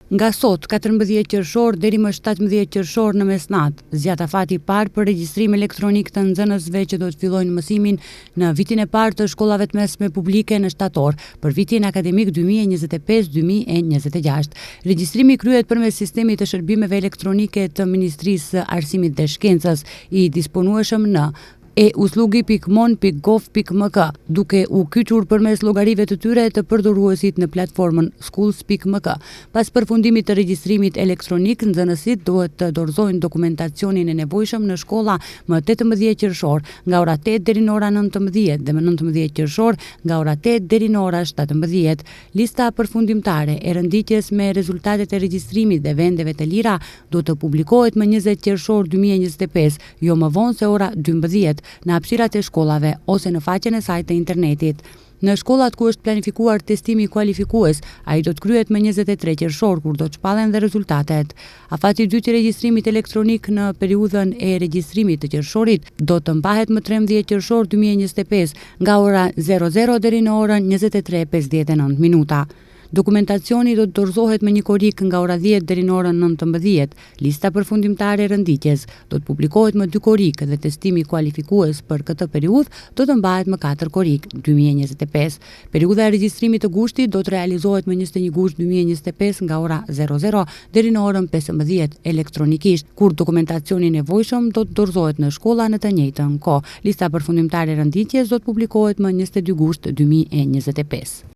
Nga sot, 14 qershor deri më 17 qershor në mesnatë, zgjat afati i parë për regjistrim elektronik të nxënësve që do të fillojnë mësimin në vitin e parë të shkollave të mesme publike në shtator, për vitin akademik 2025-2026. Regjistrimi kryhet përmes sistemit të shërbimeve elektronike të Ministrisë së Arsimit dhe Shkencës, i disponueshëm në euslugi.mon.gov.mk, duke u kyçur përmes llogarive të tyre të përdoruesit në platformën schools.mk. Pas përfundimit të regjistrimit elektronik, nxënësit duhet të dorëzojnë dokumentacionin e nevojshëm në shkolla më 18 qershor, nga ora 8 deri në ora 19 dhe më 19 qershor nga ora 8 deri në ora 17. Lista përfundimtare e renditjes me rezultatet e regjistrimit dhe vendeve të lira do të publikohet më 20 qershor 2025, jo më vonë se ora 12, në hapësirat e shkollave ose në faqen e saj të internetit. Në shkollat ku është planifikuar testimi kualifikues, ai do të kryhet më 23 qershor kur do të shpallen dhe rezultatet. Afati i dytë i regjistrimit elektronik në periudhën e regjistrimit të qershorit do të mbahet më 13 qershor 2025 nga ora 00 deri në orën 23:59 minuta. Dokumentacioni do të dorëzohet më 1 korrik nga ora 10 deri në orën 19. Lista përfundimtare e renditjes do të publikohet më 2 korrik dhe testimi kualifikues për këtë periudhë do të mbahet më 4 korrik 2025. Periudha e regjistrimit të gushtit do të realizohet më 21 gusht 2025 nga ora 00 deri në orën 15 elektronikisht, kur dokumentacioni i nevojshëm do të dorëzohet në shkolla në të njëjtën kohë. Lista përfundimtare e renditjes do të publikohet më 22 gusht 2025.